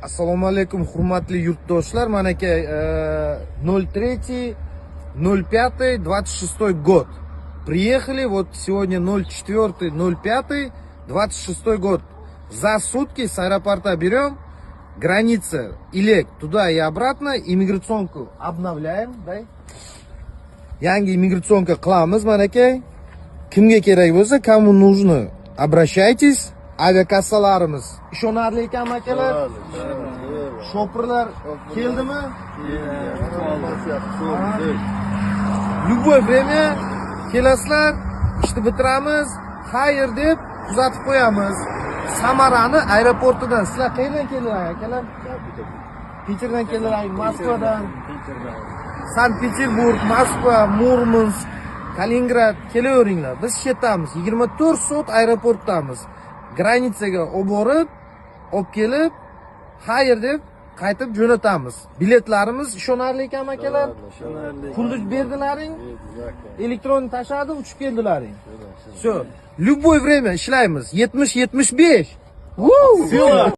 Assalomu alaykum, hurmatli yurtdoshlar. Mana aka, 03 05 26 год. Приехали, вот сегодня 04 05 26 год. За сутки с аэропорта берем, граница Илек туда и обратно, иммиграционку обновляем, да? Yangi иммиграционка qilamiz, mana aka. Kimga kerak bo'lsa, кому нужно, обращайтесь. Aviakassalarimiz ishonarli ekanmi, akalar? Shopirlar keldimi? Любой время kelasizlar, ishni bitiramiz, xayr deb kuzatib qo'yamiz. Samarani aeroportidan. Sizlar qayerdan keldilar, akalar? Piterdan keldilar, Moskvadan. Sankt-Peterburg, Moskva, Murmansk, Kaliningrad, kelaveringlar. Biz shu yerdamiz. 24 soat aeroportdamiz. Граница ga olib borib, olib kelib, xayr deb qaytib jo'natamiz. Biletlarimiz ishonarli ekanmi, akalar? Pulni berdilaring, elektron tashladi, uchib keldilaring. Все. Любой время ishlaymiz. 70 75. Woo!